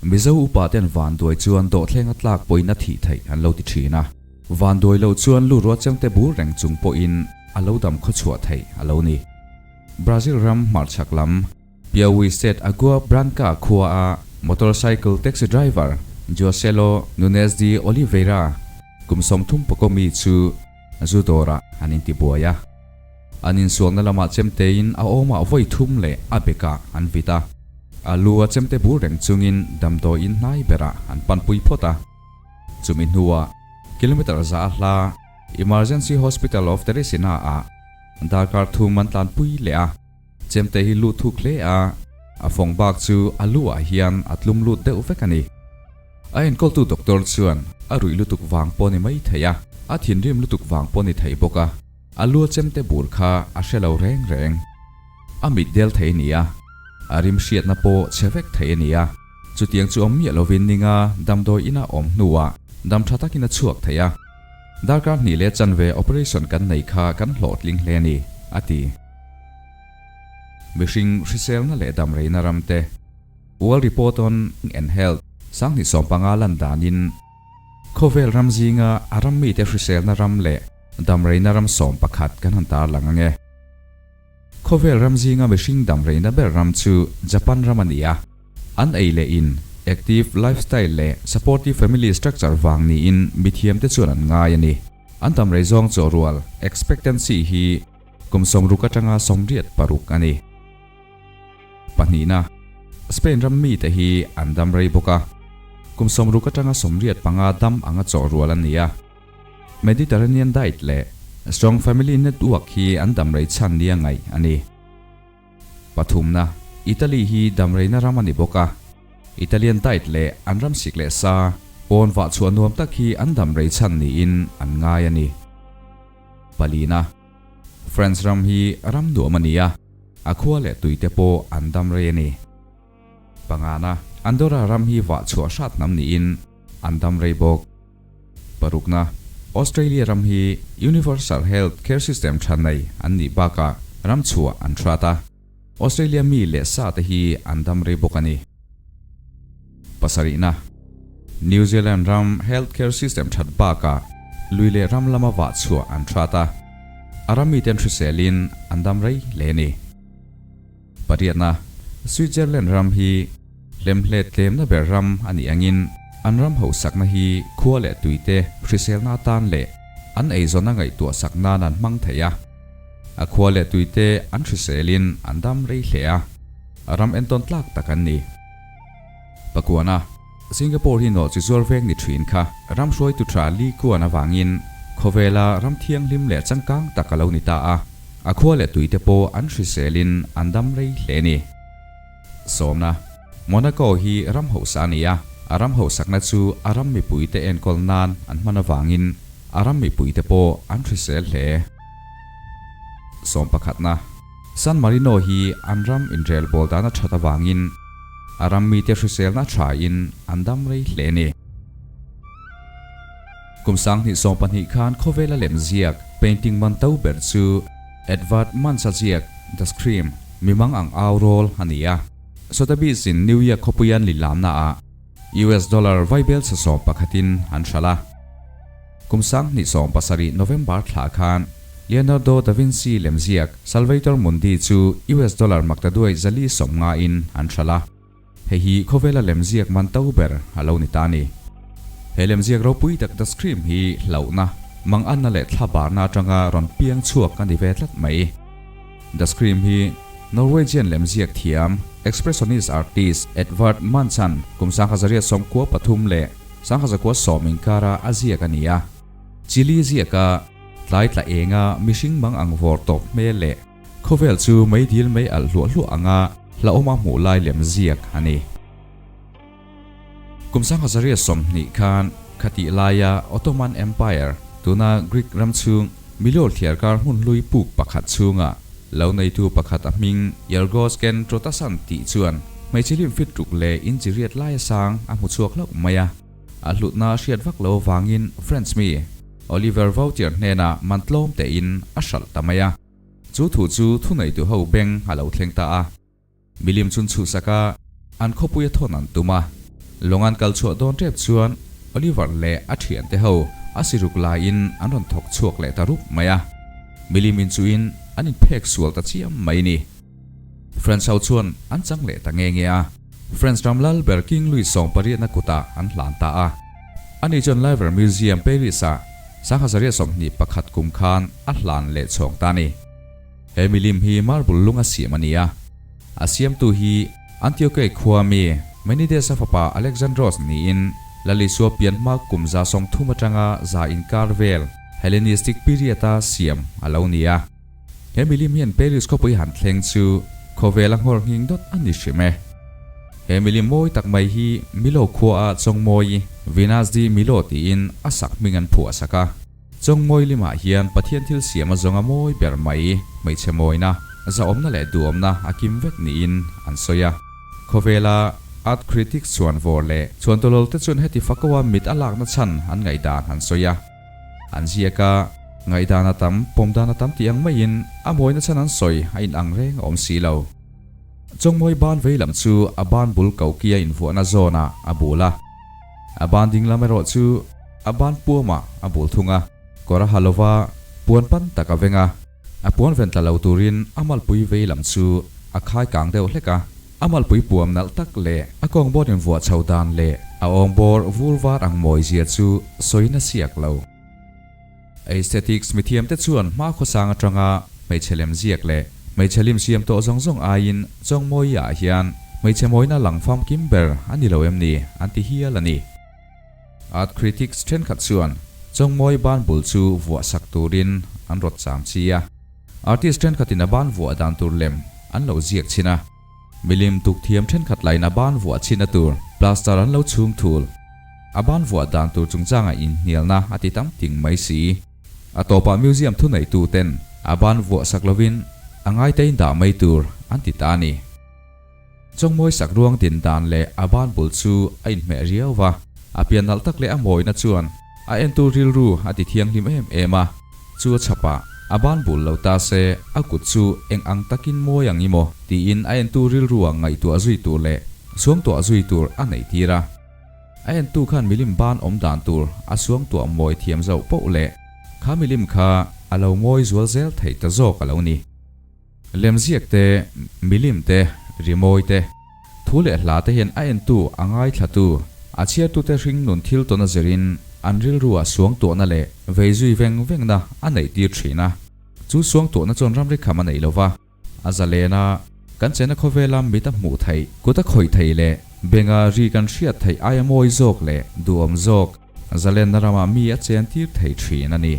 Mizo upa ten vanduai chuan dawhthleng a tlak pawhin a thih theih an lo ti thin a. Vanduai lo chuan lu ruah changte bur reng chung pawhin a lo dam khawchhuah theih a lo ni. Brazil ram hmarchhak lam Piauí State Agua Branca khua a motorcycle taxi driver Josello Nunes de Oliveira kum 30 pakaw mi chu zu dawrah an intibuai a. An insualna lamah chemtein a awmah vawi thum leh a bekah an vit a. A lu a chemte bur reng chungin damdawiin hnai berah an panpui phawt a. Chumi hnuah kilometre za a hla Emergency Hospital of Teresina ah darkar thum an tlanpui leh a. Chemte hi lut thuk hle a, a fawng bak chu a lu ah hian a tlum lut deuh vek a ni. A enkawltu doctor chuan a ruih lutuk vang pawh ni mai thei a, a thinrim lutuk vang pawh ni thei bawk a. A lu chemte bur kha a hre lo reng reng. A mit del thei a ni a, a rim hriatna pawh chhe vek thei a ni a. Chutiang chu awm miah lovin ninga damdawi ina awm hnuah dam tha takin a chhuak thei a. Darkar hnih leh chanve operation kan nei kha kan hlawhtling hle a ni, a ti. Mihring hriselna leh damreina ramte World Report on and Health 2015 lan danin khawvel ram zinga a ram mite hriselna ram leh Damreina ram 11 kan han tarlang ang e. Khawvel ram zinga mihring damreina ber ram chu Japan ram a ni a. An ei leh in, active lifestyle leh supportive family structure vang niin mithiamte chuan an ngai a ni. An damrei zawng chaw rual, expectancy, hi kum 60 atanga 86 a ni. Pahnihna, Spain ram mite hi an damrei bawk a. Kum 60 atanga 85 dam anga chaw rual an ni a. Mediterranean diet leh strong family network hi an damrei chhan nia ngaih a ni. Pathumna, Italy hi damreina ram a ni bawk a. Italian diet leh an ram sik leh sa, pawn vah chhuah nuam tak hi an damrei chhan niin an ngai a ni. Palina, France ram hi ram nuam a ni a, a khua leh tuite pawh an damrei a ni. Pangana, Andorra ram hi vah chhuah hrat hnam niin an dam rei bawk. Parukna, Australia ram hi Universal Health Care System tha nei an nih bakah ram chhuah an hrat a, Australia mi leh sa te hi an dam rei bawk a ni. Pasarihna, New Zealand ram Health Care System that bakah lui leh ram lama vah chhuah an hrat a, a ram miten hriselin an dam rei hle a ni. Pariatna, Switzerland ram hi hlemhle tlemna ber ram a nih angin an ram hauhsakna hi khua leh tuite hriselna atan leh an eizawnna ngaihtuahsak nan an hmang thei a. A khua leh tuite an hriselin an dam rei hle a, ram entawn tlak tak an ni. Pakuana, Singapore hi nawh chi zuar veng ni thin kha ram hruaitu tha Li Kuan avangin khawvela ram thianghlim leh changkang tak a lo ni ta a. A khua leh tuite pawh an hriselin an dam rei hle a ni. Sawmna, Monaco hi ram hausa a ni a, a ram hausakna chu a ram mipuite enkawl nan an hman avangin a ram mipuite pawh an hrisel hle. Sawmpakhatna, San Marino hi an ram inrelbawl dan a that avangin a ram mite hriselna thain an dam rei hle a ni. Kum 2020 khan khawvela lem ziak painting man to ber chu Edvard Munch-a ziak The Scream, mimang ang au rawl a ni a. Sotheby's in New York khawpuian lilamna ah US dollar vaibel chhe 11 in an hralh a. Kum 2017 November thla khan Leonardo da Vinci lem ziak Salvator Mundi chu US dollar maktaduai 450 in an hralh a. Hei hi khawvela lemziak man to ber a lo ni ta a ni. He lemziak ropui tak The Scream hi hlauhna, manganna leh thlabarna atanga rawn piang chhuak a ni ve tlat mai. The Scream hi Norwegian lemziak thiam, expressionist artist Edvard Munch-a'n kum 1993 leh 1910 inkara a ziak a ni a. Chile ziaka tlai tla enga mihring mang ang vawr tawp hmel leh Khawvel chu meidil mei alh hluah hluah anga hlauhawma hmuh lai lem ziak a ni. Kum 1920 khan khatih laia Ottoman Empire, tuna Greek ram chhung miliawl thliarkar hmun hlui puk pakhat chhunga lo neitu pakhat a hming Yorgos Kentrotasan tih chuan hmeichhe hlim fit ruk leh inchiriat laia sang a hmu chhuak hlauh mai a. A hlutna a hriat vak lo avangin French mi. Oliver Vautier hnenah man tlawm tein a hralh ta mai a. Chu thu chu thuneitu ho beng a lo thleng ta a. Milim chun chhuhsak a, an khawpui a thawn an tum a. Lawng an kal chhuah dawn tep chuan Oliver leh a thiante ho a siruk laiin an rawn thawk chhuak leh ta rup mai a. Milim inchuhin an inphek sual ta chiam mai ni. French ho chuan an chang leh ta nge nge a. French ram lal ber King Louis sawmpariatna kutah an hlan ta a. Ani chuan Louvre Museum Paris-ah 1921 kum khan a hlan leh chhawng ta a ni. He milim hi marble lung a siam a ni a. A siamtu hi Antiochei khua mi Menides-a fapa Alexandros niin Lalisua pian hma kum 30 atanga za inkar vel Hellenistic period-a siam a lo ni a. He milim hian Paris khawpui han thleng chu khawvel a nghawr nghing dawt a ni hrim e. He milim mawi tak mai hi Milo khuaah Chawngmawi, Venus di Milo tiin a sak hming an phuah sak a. Chawngmawi limah hian Pathian thil siam a zawnga mawi ber mai, hmeichhe mawina, zahawmna leh duhawmna a kim vek niin an sawi a. Khawvela art critics chuan vawr leh chhuantawlawl te chuan heti fakawa mit a lakna chhan an ngaihdan an sawi a. An ziak a, ngaihdan a tam, pawmdan a tam tih ang maiin a mawina chhan an sawi a inang reng a awm si lo. Chawngmawi ban vei lam chu a ban bul kokia invuahna zawnah a bul a. A ban ding lam erawh chu a ban puamah a bul thung a, kawr a ha lova puan pan tak a veng a. A puan ven tla lo turin a malpui vei lam chu a khai kang deuh hlek a. A malpui puam nalh tak leh a kawng bawr invuah chho dan leh a awng bawr vur var ang mawi zia chu sawiin a siak lo. Aesthetics mithiamte chuan hma khawsang atanga hmeichhe lem ziak leh hmeichhe lim siam tawh zawng zawng aiin Chawngmawi-ah hian hmeichhe mawina lang famkim ber a ni lo em ni an ti hial a ni. Art critics thenkhat chuan Chawngmawi ban bul chu vuah sak turin an rawt cham chi a. Artist thenkhatin a ban vuah dan tur lem an lo ziak chhin a. Milim tuk thiam thenkhat lain a ban vuah chhinna tur plaster an lo chhung thul. A ban vuah dan tur chungchangah inhnialna a ti tam ting mai si. A tawpah museum thuneitu ten a ban vuah sak lovin a ngaitein dah mai tur an ti ta a ni. Chawngmawi sak ruang din dan leh a ban bul chu a inhmeh riau va, a pian nalh tak leh a mawina chuan a entu rilru a ti thianghlim em em a, chu a chhapah a ban bul lo ta se a kut chu eng ang takin mawi ang i maw tiin a entu rilrua ngaihtuah zui tur leh suangtuah zui tur a neih tir a. A entu khan milim ban awm dan tur a suangtuah mawi thiam zauh poh leh kha milim kha a lo mawi zual zel thei ta zawk a lo ni. Lemziak te, milim te, rimawi te, thu leh hla te hian a entu, a ngaithlatu, a chhiartute hringnun thil tawn a zirin an rilrua suangtuahna leh vei zui veng vengna a neih tir thin a. Chu suangtuahna chuan ramri kham a neih lova, a zalen a, kan chena khawvela mit a hmuh theih, kut a khawih theih leh benga ri kan hriat theih aia mawi zawk leh duhawm zawk zalenna ramah mi a chen tir thei thin a ni.